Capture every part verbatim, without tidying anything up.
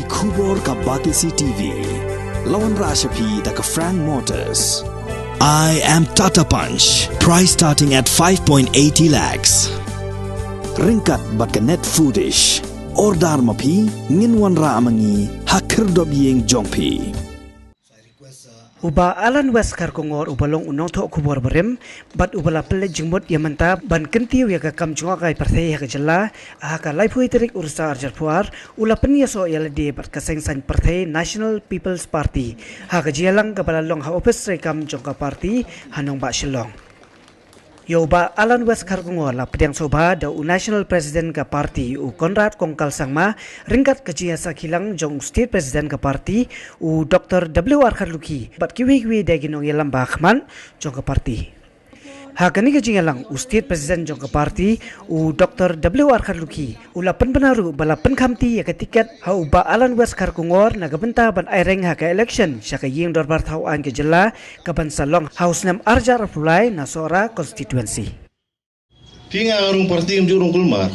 Khubor ka Batesi T V. La wanrah sha phi da ka Frank Motors. I am Tata Punch. Price starting at five point eighty lakhs. Ryngkat bad ka Net Foodish. Order ma phi, ngin wanrah ma ngi ha khyrdop ïing jong phi. U Bah Alan West Kharkongor, uba long u nongthoh khubor barim bad uba la pynleit jingmut ïa mynta ban kyntiew ïa ka kam jngohkai pyrthei ha ka jylla, ha ka laiphew tarik u Risaw arhajar arphew ar, u la pynïasoh ïa lade bad ka seng saiñ pyrthei National People's Party ha ka jingïalang kaba la long ha ophis treikam jong ka party ha nongbah Shillong. Ïa u Bah Alan West Kharkongor la pdiang sngewbha da u National President ka party, u Conrad Kongkal Sangma, ryngkat ka jingïasakhi lang jong u State President ka party, u Doctor W R Kharlukhi, bad kiwei kiwei de ki nongïalam ba khmat jong ka party. Ha kane ka jingïalang, u State President jong ka party, u Doctor W R Kharlukhi, u la pynbna ruh ba la pynkhamti ïa ka tiket ha u Bah Alan West Kharkongor na ka bynta ban aireng ha ka election sha ka ïing dorbar thaw aiñ ka jylla, kaban sa long ha u snem arhajar arphew lai na Sohra constituency. Phi nga rung party, ym ju rung kulmar.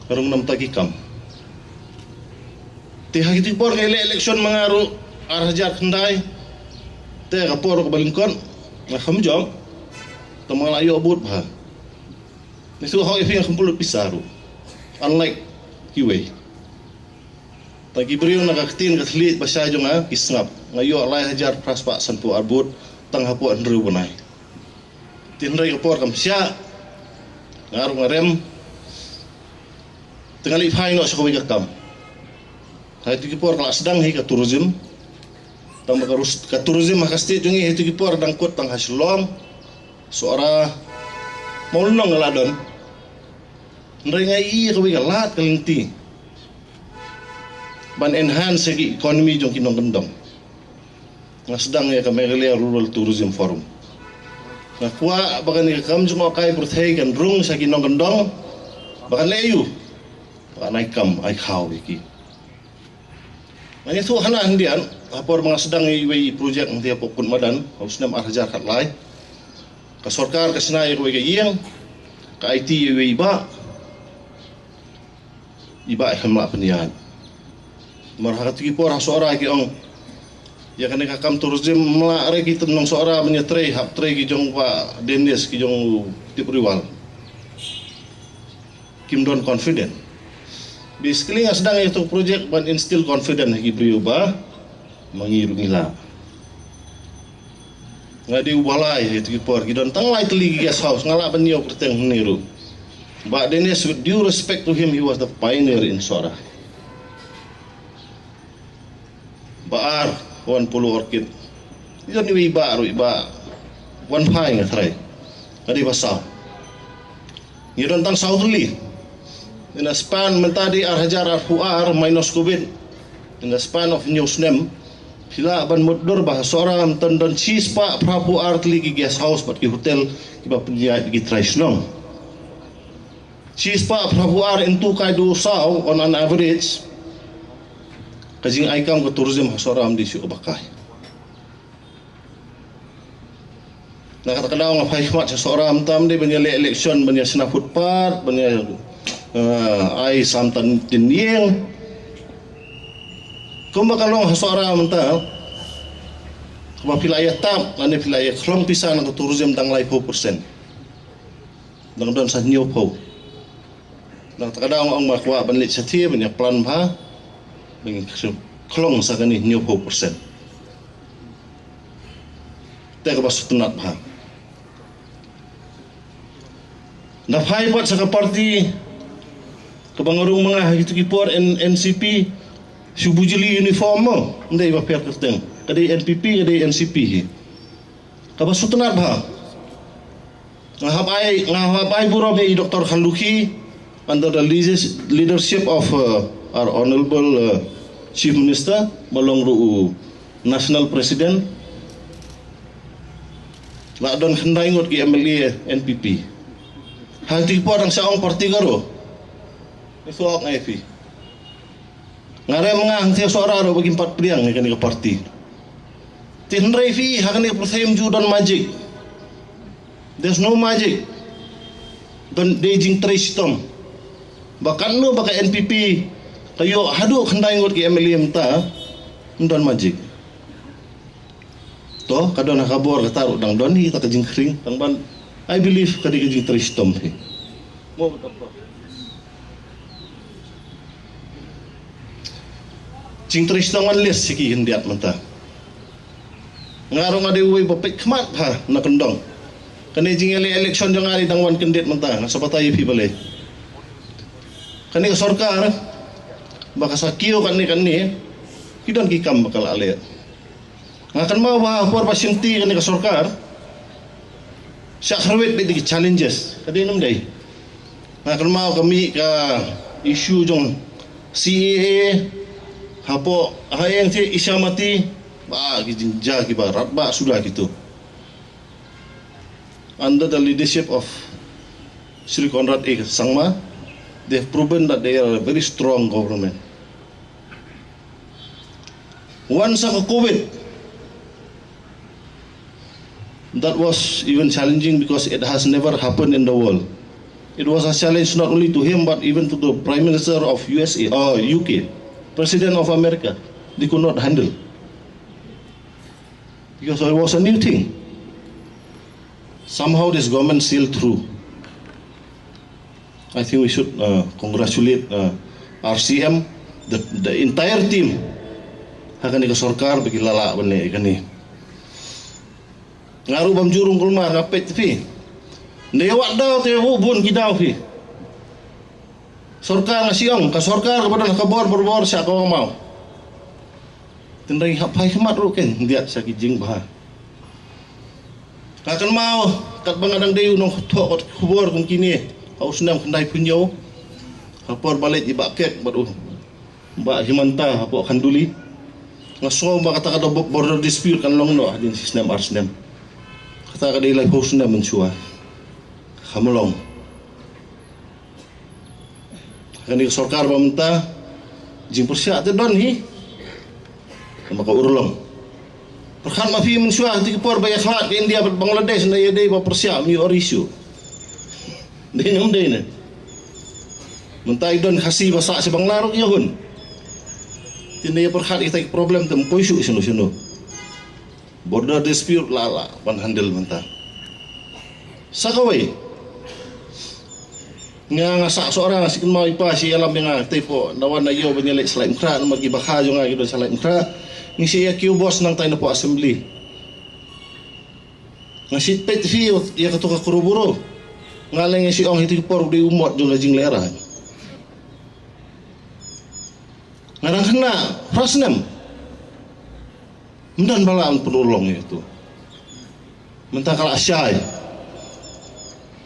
Rung namta ki kam. Te ha kiti ki por nga leh election ma nga ruh arhajar khyndai. Te ka por ka ba lyngkot nga kham jop. Te ma nga la ïoh vote bha. Ni su hok ïa phi nga kham pynlut pisa ruh. Unlike kiwei. Tang ki briew na ka ktien ka thylliej ba shai jong nga ki sngap. Nga ïoh lai hajar phra spah sanphew ar vote tang hapoh hynriew bnai. Te hynrei ka por kam shah. Nga ruh nga rem. Te nga leit phai noh sha kawei ka kam. Ha kito ki por ka la sdang hi ka tourism. Tang ba ka rus-, ka tourism ha ka state jong ngi ha kito ki por dang kut tang ha Shillong, Sohra, Mawlynnong nga la don. Hynrei nga ïohi ïa kawei ka lad ka lynti ban enhance ïa ki economy jong ki nongkyndong. Nga sdang ïa ka Meghalaya Rural Tourism Forum. Nga kwah ba kane ka kam jngohkai pyrthei kan rung sha ki nongkyndong ba kan leh aïu, ba kan ai kam ai khaw ïa ki. Nga ïathuh hana hyndiat ha por ba nga sdang ïa iwei i project hangtei hapoh Kut Madan ha u snem arhajar khatlai. Ka sorkar ka shna ïa kawei ka ïing, ka aiti ïa iwei i bah, i bah i khlem lah pynïaid. Namar ha kito ki por ha Sohra ki ong ïa kane ka kam tourism, ym lah re ki nong Sohra ban ïatrei, hap trei ki jong Bah Dennis, ki jong u Tipriwal. Kim don confident. Basically nga sdang ïa kato ka project ban instill confident ha ki briew ba ma ngi ruh ngi lah. Nga dei uba lai ha kito ki por, ki don tang lai tylli ki guest house, nga lah ban ïoh kyrteng hangne ruh. Bah Dennis, with due respect to him, he was the pioneer in Sohra. Bah Ar, One Polo Orchid. Ki don iwei i bah ruh, i bah Wanphai nga tharai. Nga dei ba saw. Ngi don tang saw tylli. In the span mynta dei arhajar arphew ar minus covid. In the span of hynñiew snem, phi lah ban mutdur ba ha Sohra mynta don shispah phraphew ar tylli ki guest house bad ki hotel kiba pynïaid ki trai shnong. Shispah phraphew ar into kai du saw on an average. Ka jingai kam ka tourism ha Sohra ym dei shuh kaba kai. Na kata ka daw nga phai khmat sha Sohra mynta ym dei ban ïaleh election, ban ïa shna footpath, ban ïa, eh, ai sam tan tin ïing. Kumba ka long ha Sohra mynta, kaba phi la ïa tap lane phi la ïa khlong pisa na ka tourism dang laiphew percent. Dang don sa hynñiewphew. Na kata ka daw nga ong ba kwah ban leit shathie ban ïa plan bha ban khlong sa kane hynñiewphew percent. Te kaba sngewtynnat bha. Da phai pat sa ka party kaba nga rung ma nga ha kito ki por, N-, N C P, shu bujli uniform mo, ym dei ba pher kyrteng. Ka dei N P P, ka dei N C P hi. Kaba sngewtynnat bha. Nga hap ai, nga hap ai burom ïa i Doctor Kharlukhi, under the leaders-, leadership of, uh, our Honorable, uh, Chief Minister, ba long ruh u National President. La don khyndai ngut ki M L A N P P. Ha kito ki por dang sha ong party ka ruh. Ni suak ngai phi. Nga rem nga hangtei Sohra ruh ba kim pat pdiang ïa kane ka party. Te hynrei phi ha kane ka pyrthei ym ju don magic. There's no magic. Don dei jingtrei shitom. Ba katno ba ka N P P Ka ïoh haduh khyndai ngut ki M L A mynta, ym don magic. To, ka don ha ka bor kata ruh dang don hi kata ka jingkhring, tang ban, I believe ka dei ka jingtrei shitom hi. Mo kata ko. Jingtrei shitom ngan list sha ki khyndiat mynta. Nga ruh nga dei uwei ba peit khmat bha na kyndong. Kane jingïaleh election jong nga dei dang wan kyndit mynta, nga sa batai ïa phi balei. Kane ka sorkar ba ka sa kiew kane kane, ki don ki kam ba ka la leh. Nga kynmaw ba ha por ba shimti kane ka sorkar, shah kyrwit beit da ki challenges, ka dei ne ym dei? Nga kynmaw ka mih ka issue jong C A A, hapoh ha ïing te Ishamati, ba ki jingjia kiba radbah suda kito. Under the leadership of Shri Conrad A Sangma, they have proven that they are a very strong government. Once ka COVID, that was even challenging because it has never happened in the world. It was a challenge not only to him but even to the Prime Minister of U S A or U K, President of America. They could not handle because it was a new thing. Somehow this government sailed through. I think we should uh, congratulate uh, R C M, the, the entire team. Ha kane ka sorkar ba ki la lah ban leh ïa kane. Nga ruh bym ju rung kulmar, nga peit phi. Nda wad daw te u bun ki daw phi. Sorkar nga shu ong, ka sorkar kaba don ha ka bor bor bor sha ka wang maw. Tynrai hap phai khmat ruh ken, diat sha ki jingbha. Nga kynmaw katba nga dang dei u nongthoh khubor kum kine, ha u snem khyndai phew hynñiew, ha por ba leit i Bah Kek bad u Bah Himanta hapoh Khanduli. Nga sngew ba kata ka border dispute kan long noh hadien shi snem ar snem. Kata ka dei laiphew snem mynshuwa. Kam long. Kane ka sorkar ba mynta, jingpyrshah te don hi. Namar ka urlong. Pyrkhat ma phi mynshuwa, ha ki por ba ïakhlad ka India bad Bangladesh, nda ïadei ba pyrshah, ym ïoh issue. Dei ne ym dei ne? Mynta i don Khasi ba sah sha Bangla ruh ïa hun. Te nda ïa pyrkhat ïa kita ki problem te ym poi shuh shano shano. Border dispute la lah ban handle mynta. Sa kawei, nga, nga sah Sohra, nga shu kynmaw i pa shu ïalam ïa nga, te pok, na wan na ïew ban ïaleit sha Laitumkhrah, namar ki bakha jong nga ki don sha Laitumkhrah. Ngi shu ïa kiew bos nangtai na pok assembly. Nga shu peit hi ïa kato ka koro buro. Nga leh nga shu ong hi, te ki por u dei u mot jong ka jinglehrain. Nga dang khynnah phra snem. Ym don ba lah ban pynurlong ïa kato. Mynta ka la shai.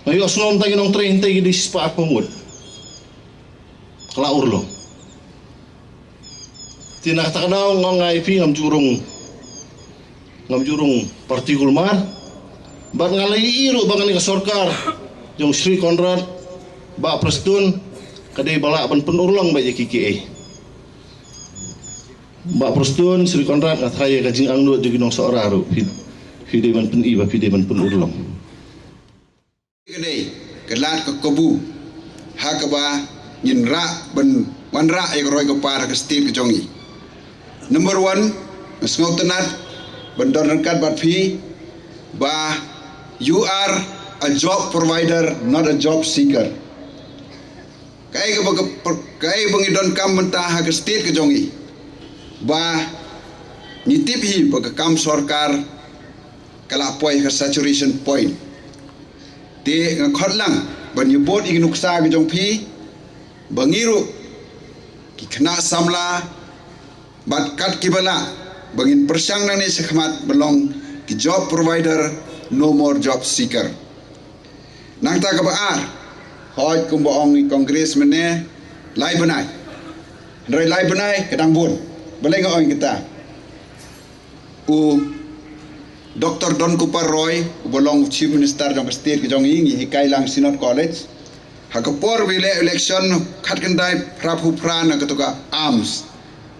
Nga ïohsngew mynta ki nongtrei hynrei ki dei shispah arphew ngut. Ka la urlong. Te na kata ka daw nga ong ïa phi, ngam ju rung, ngam ju rung party kulmar. Bad nga la ïohi ruh ba kane ka sorkar jong Shri Conrad, Bah Prestone, ka dei ba lah ban pynurlong beit ïa ki kiei. Bah Prestone, Shri Conrad, nga tharai ïa ka jingangnud jong ki nong Sohra ruh phi, phi dei ban pyni ba phi dei ban pynurlong. Ka dei ka lad ka kabu ha kaba ngin rah ban wanrah ïa ka roi ka par ha ka state ka jong ngi. Number one, nga sngewtynnat ban don ryngkat bad phi ba you are a job provider, not a job seeker. Kaei kaba, kaei ba ngi donkam mynta ha ka state ka jong ngi, ba ngi tip hi ba ka kam sorkar ka la poi ha ka saturation point. Te nga khot lang ban ïabud ïa ki nuksa ki jong phi, ba ngi ruh ki khynnah samla bad kat kiba lah, ba ngin pyrshang nangne shakhmat ban long ki job provider, no more job seeker. Nangta kaba ar, hooid kumba ong i Congress mynne, lai bnai. Hynrei lai bnai ka dang bun. Balei nga ong kata? U Doctor Don Kupar Roy, uba long u Chief Minister jong ka state ka jong ngi, ngi hikai lang Synod College. Ha ka por ba ïaleh election khatkhyndai phra phew phra na kata ka AMS,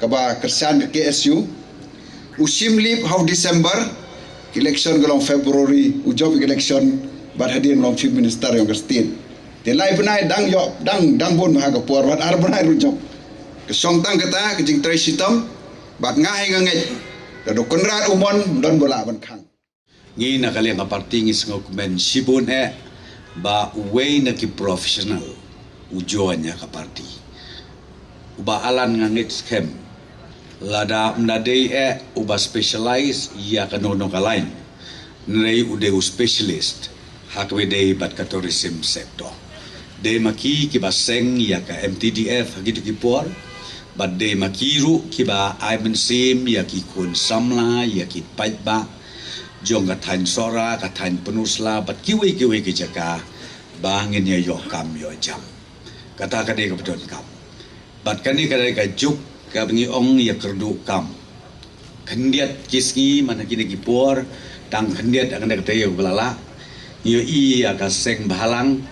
kaba kyrshan ka K S U. U shim leave ha u December, ka election ka long February, u jop ïa ka election, bad hadien long Chief Minister jong ka state. Te lai bnai dang ïoh, dang, dang bun ha ka por, bad ar bnai ruh jop. Ka shong tang kata ka jingtrei shitom, bad nga hi nga ngeit, lada u Conrad u mon, don ba lah ban khang. Ngi na ka liang ka party ngi sngewkmen shibun eh ba uwei na ki professional u join ïa ka party. U Bah Alan nga ngeit skhem lada ym da dei eh uba specialize ïa kano kano ka line, hynrei u dei u specialist ha kaba ïadei bad ka tourism sector. Dei ma ki kiba seng ïa ka M T D F ha kito ki por, bad dei ma ki ruh kiba ai mynsiem ïa ki khun samla, ïa ki paidbah jong ka thaiñ Sohra, ka thaiñ Pynursla bad kiwei kiwei ki jaka ba ngin ïa ïoh kam ïoh jam. Kata ka dei kaba donkam. Bad kane ka dei ka juk kaba ngi ong ïa kyrduh kam. Khyndiat ki sngi man ha kine ki por, tang khyndiat ha kane ka taïew ba la lah, ngi ïohi ïa ka seng bhalang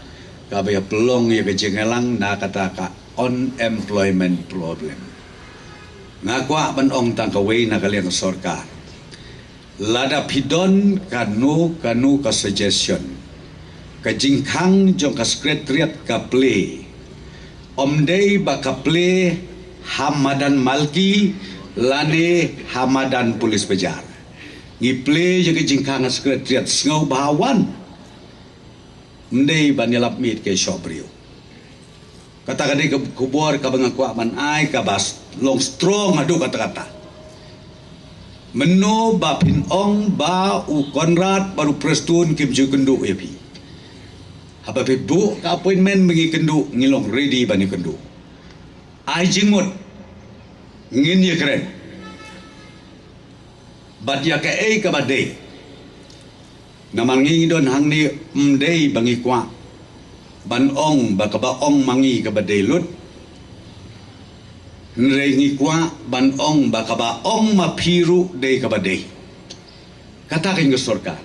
kaba ïa pynlong ïa ka jingïalang na kata ka unemployment problem. Nga kwah ban ong tang kawei na ka liang ka sorkar. Lada phi don kano kano ka suggestion, ka jingkhang jong ka Secretariat ka plie, ym dei ba ka plie ha madan Malki lane ha madan Police Bazar. Ngi plie ïa ka jingkhang ha Secretariat, sngewbha wan. Ym dei ban ïalap miet ka shoh briew. Kata ka dei ka khubor kaba nga kwah ban ai, kaba long strong haduh katta katta. Mynno ba phin ong ba u Conrad bad u Prestone kim ju kynduh ïa phi, haba phi buh ka appointment ba ngi kynduh, ngi long ready ban ïa kynduh. Ai jingmut, ngin ïa kren bad ïa kaei kaba dei. Namar ngi ngi don hangne, ym dei ba ngi kwah ban ong ba kaba ong ma ngi kaba dei lut, hynrei ngi kwah ban ong ba kaba ong ma phi ruh dei kaba dei. Kata ka ïing ka sorkar.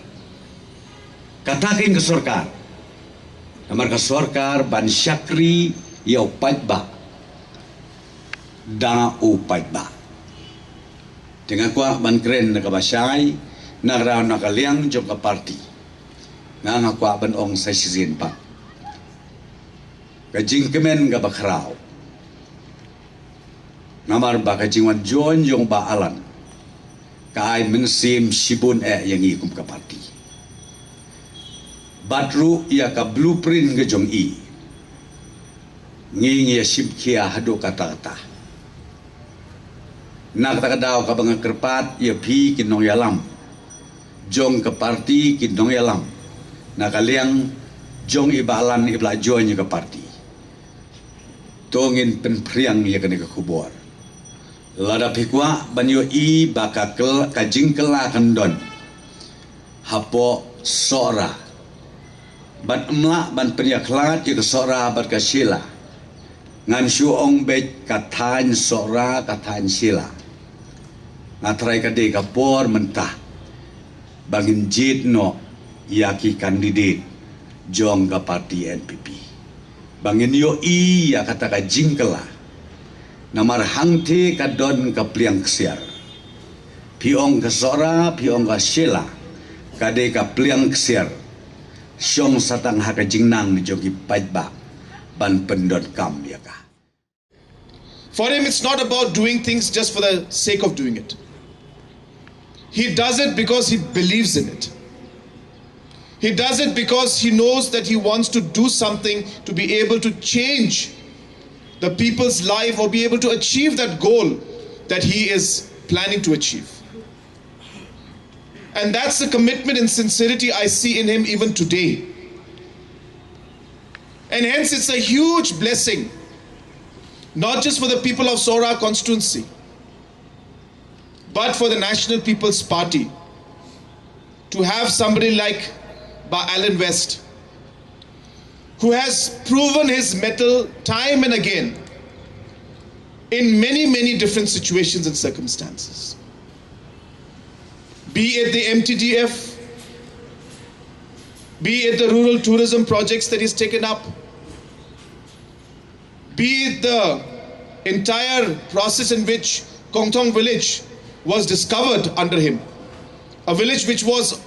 Kata ka ïing ka sorkar. Namar ka sorkar ban shakri ïa u paidbah da u paidbah. Te nga kwah ban kren na kaba shai, na ka daw na ka liang jong ka party. Nga nga kwah ban ong sa shisien pat. Ka jingkmen kaba khraw. Namar ba ka jingwan join jong Bah Alan ka ai mynsiem shibun eh ïa ngi kum ka party. Bad ruh ïa ka blueprint ka jong i, ngi ngi ïa shim khia haduh katta katta. Na kata ka daw kaba nga kyrpad ïa phi ki nongïalam jong ka party, ki nongïalam na ka liang jong i Bah Alan iba la join ïa ka party. To ngin pynphriang ïa kane ka khubor. Lada phi kwah ban ïohi ba ka kyl-, ka jingkylla kan don hapoh Sohra, bad ym lah ban pynïakhlad ïa ka Sohra bad ka Shella, ngan shu ong beit ka thaiñ Sohra, ka thaiñ Shella. Nga tharai ka dei ka por mynta ba ngin jied noh ïa ki candidate jong ka party N P P, ba ngin ïohi ïa kata ka jingkylla. Namar hangtei ka don ka pliang ksiar. Phi ong ka Sohra, phi ong ka Shella, ka dei ka pliang ksiar. Shong sa tang ha ka jingnang jong ki paidbah ban pyndonkam ïa ka. For him, it's not about doing things just for the sake of doing it. He does it because he believes in it. He does it because he knows that he wants to do something to be able to change the people's life or be able to achieve that goal that he is planning to achieve. And that's the commitment and sincerity I see in him even today. And hence, it's a huge blessing, not just for the people of Sohra constituency, but for the National People's Party to have somebody like Bah Allen West, who has proven his mettle time and again in many, many different situations and circumstances. Be it the M T D F, be it the rural tourism projects that he's taken up, be it the entire process in which Kongthong village was discovered under him, a village which was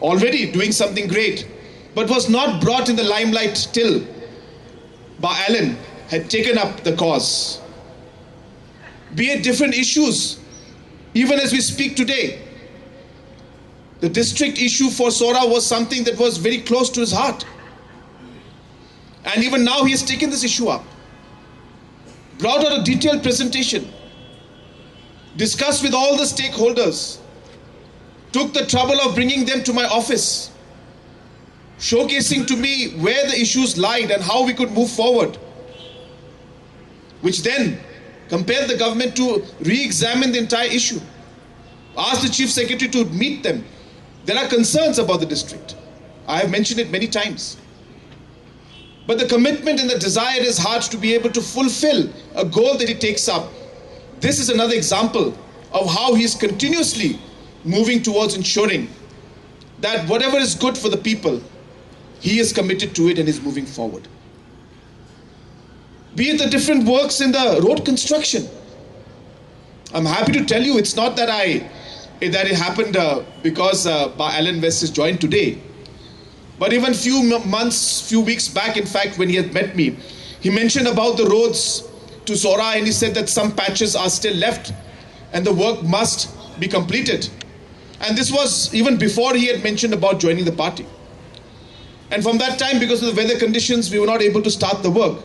already doing something great, but was not brought in the limelight till Bah Allen had taken up the cause. Be it different issues, even as we speak today, the district issue for Sohra was something that was very close to his heart. And even now, he has taken this issue up, brought out a detailed presentation, discussed with all the stakeholders, took the trouble of bringing them to my office, showcasing to me where the issues lied and how we could move forward, which then compelled the government to re-examine the entire issue, ask the chief secretary to meet them. There are concerns about the district. I have mentioned it many times. But the commitment and the desire is hard to be able to fulfill a goal that he takes up. This is another example of how he is continuously moving towards ensuring that whatever is good for the people, he is committed to it and is moving forward. Be it the different works in the road construction. I'm happy to tell you, it's not that I that it happened uh, because uh, Bah Allen West has joined today. But even few m- months, few weeks back, in fact, when he had met me, he mentioned about the roads to Sohra, and he said that some patches are still left and the work must be completed. And this was even before he had mentioned about joining the party. And from that time, because of the weather conditions, we were not able to start the work.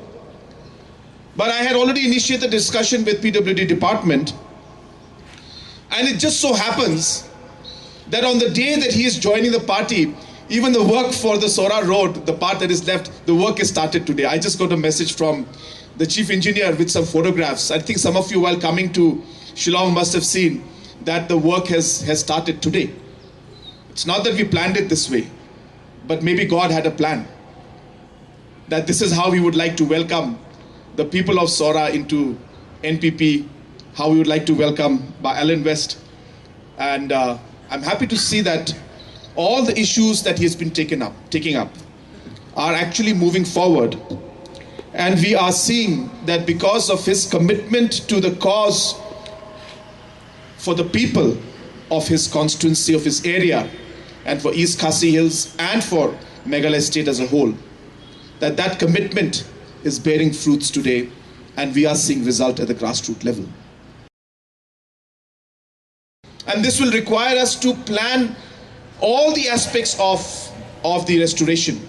But I had already initiated the discussion with P W D department. And it just so happens that on the day that he is joining the party, even the work for the Sohra Road, the part that is left, the work is started today. I just got a message from the chief engineer with some photographs. I think some of you, while coming to Shillong, must have seen that the work has, has started today. It's not that we planned it this way, but maybe God had a plan that this is how we would like to welcome the people of Sohra into N P P, how we would like to welcome Bah Allen West. And uh, I'm happy to see that all the issues that he has been taken up, taking up are actually moving forward. And we are seeing that because of his commitment to the cause for the people of his constituency, of his area, and for East Khasi Hills and for Meghalaya state as a whole, that that commitment is bearing fruits today, and we are seeing result at the grassroots level. And this will require us to plan all the aspects of, of the restoration,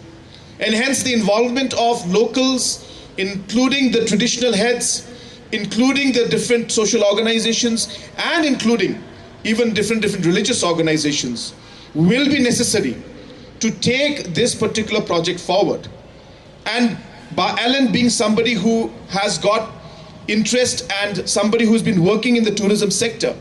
and hence the involvement of locals, including the traditional heads, including the different social organizations, and including even different, different religious organizations, will be necessary to take this particular project forward. And Bah Allen, being somebody who has got interest and somebody who's been working in the tourism sector,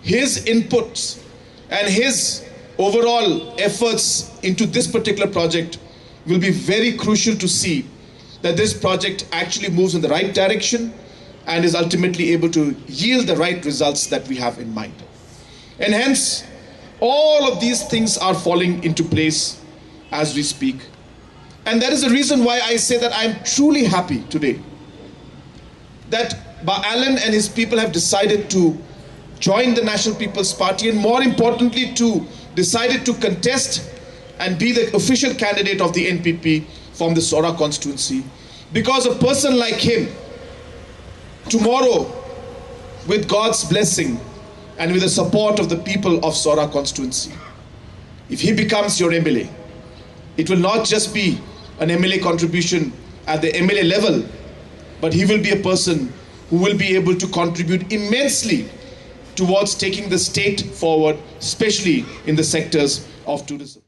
his inputs and his overall efforts into this particular project will be very crucial to see that this project actually moves in the right direction and is ultimately able to yield the right results that we have in mind. And hence, all of these things are falling into place as we speak. And that is the reason why I say that I am truly happy today that Bah Allen and his people have decided to join the National People's Party, and more importantly, to decided to contest and be the official candidate of the N P P from the Sohra constituency. Because a person like him, tomorrow, with God's blessing and with the support of the people of Sohra constituency, if he becomes your M L A, it will not just be an M L A contribution at the M L A level, but he will be a person who will be able to contribute immensely towards taking the state forward, especially in the sectors of tourism.